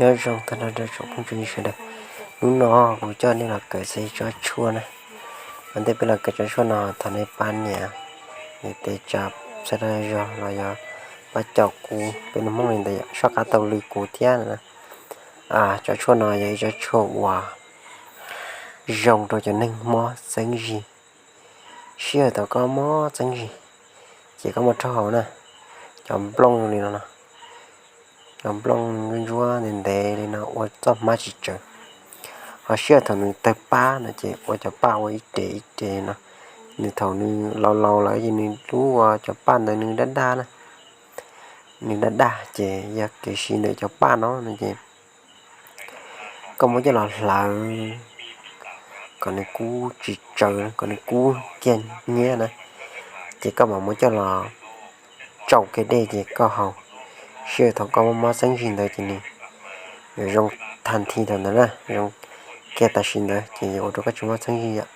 Nyob zoo tag nrho rau tsoom phooj ywg sawv daws. Hnub no kuv coj nej los kawm txog ib tsob tshuaj na. Ua ntej peb los kawm tsob tshuaj no thov nej pab nias, nias tes tsa subscribe zog los yog pab caum kuv, peb lus Hmoob li ntawd yom, soj qab taug lw kuv thiab na. Tsob tshuaj no yog ib tsob tshuaj uas zoo rau cov neeg mob txeeb zig. Sij hawm thaum koj mob txeeb zig ces koj muab rhaub haus na, cov nplooj zoo li no no, cov nplooj ntsuab ntsuab ntev ntev li no ua txoj hmab tsis tsawv. Ho sij hawm thaum nws tawg paj no ces ua cov paj ua ib re ib re no, nws thaum nws laus laus lawm ces nws lub ua cov paj ntawd nws daj daj na, nws daj daj ces yog kev siv ntawm cov paj no no ces koj muab coj los hlawv kom nws kub tsis tsawv, kom nws kub kiag hnyiab na, ces koj mam muab coj los tsau kiag dej ces koj haus. Sij hawm thaum koj mob mob txeeb zig ntawd ces nws yuav zoo tag nthi thaum ntawd na, zoo kiag tam sim ntawd ces yuav ua rau koj tsis mob txeeb zig yom.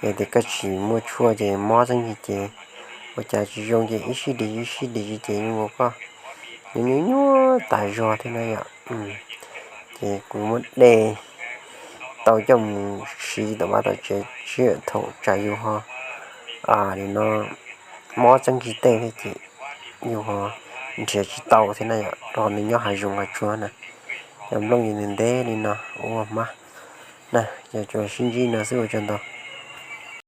Yog tias koj tsis muaj tshuaj ces mob txeeb zig ces ua cas tsis zoo ces ib sij dim ib sij dim ces zoo nkaus koj nyuaj nyuaj nyuaj tas zog thiab na yom. Ces kuv muab de tau coj mus siv tom vaj tom tsev sij hawm thaum tsam yus ho li no mob txeeb zig tej thiab ces yus ho nrhiav tsis tau thiab na yom, rau qhov nws nyob hav zoov hav tsuag na. Cov nplooj yus ntev ntev li no ua hmab na, yog tsuas sib ntsib no xwb ua tsaug ntau.